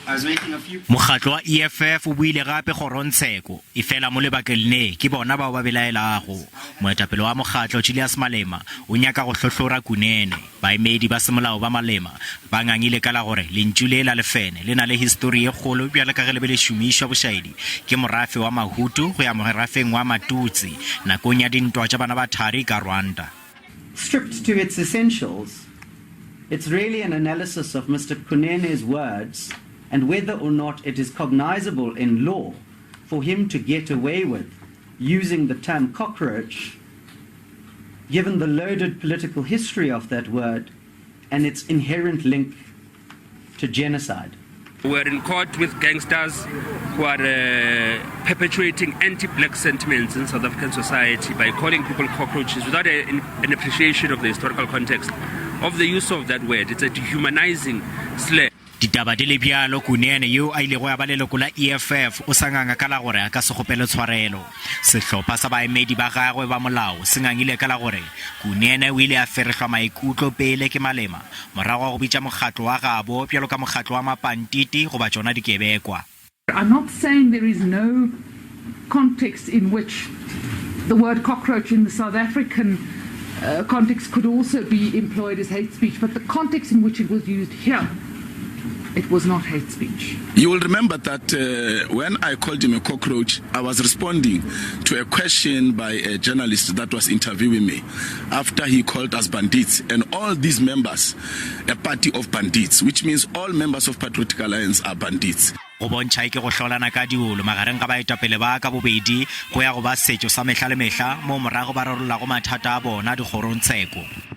Mokgatlo wa EFF o boile gape kgorongtsheko, efela mo lebakeng le ke bona bao ba belaelago. Moetapele wa mokgatlo, Julius Malema, o nyaka go hlohlora Kunene. Baemedi ba semolao ba Malema ba ngangile ka la gore lentšu le la lefene le na le histori ye kgolo bjalo ka ge le be le šomišwa bošaedi ke morafe wa Mahutu go ya morafeng wa Matutsi nakong ya dintwa tša bana ba thari ka Rwanda. Stripped to its essentials, it's really an analysis of Mister Kunene's words and whether or not it is cognizable in law for him to get away with using the term cockroach, given the loaded political history of that word and its inherent link to genocide. We are in court with gangsters who are uh, perpetuating anti-black sentiments in South African society by calling people cockroaches without a, an appreciation of the historical context of the use of that word. It's a dehumanizing slur. Ditaba di le bjalo, Kunene, yo a ilego ya ba leloko la EFF, o sa nganga ka la gore a ka se kgopele tshwarelo. Sehlopha sa baemedi ba gagwe ba molao se ngangile ka la gore Kunene o ile a ferehlwa maikutlo pele ke Malema morago ga go bitša mokgatlo wa gabo bjalo ka mokgatlo wa mapantiti goba tšona dikebekwa. I'm not saying there is no context in which the word cockroach in the South African context could also be employed as hate speech, but the context in which it was used here, it was not hate speech. You will remember that uh, when I called him a cockroach, I was responding to a question by a journalist that was interviewing me after he called us bandits and all these members a party of bandits, which means all members of Patriotic Alliance are bandits. Go bontšha eke go hlolana ka diolo magareng ga baetapele ba ka bobedi go ya go ba setšo sa mehla le mehla moo morago ba rarollago mathata a bona dikgorongtsheko.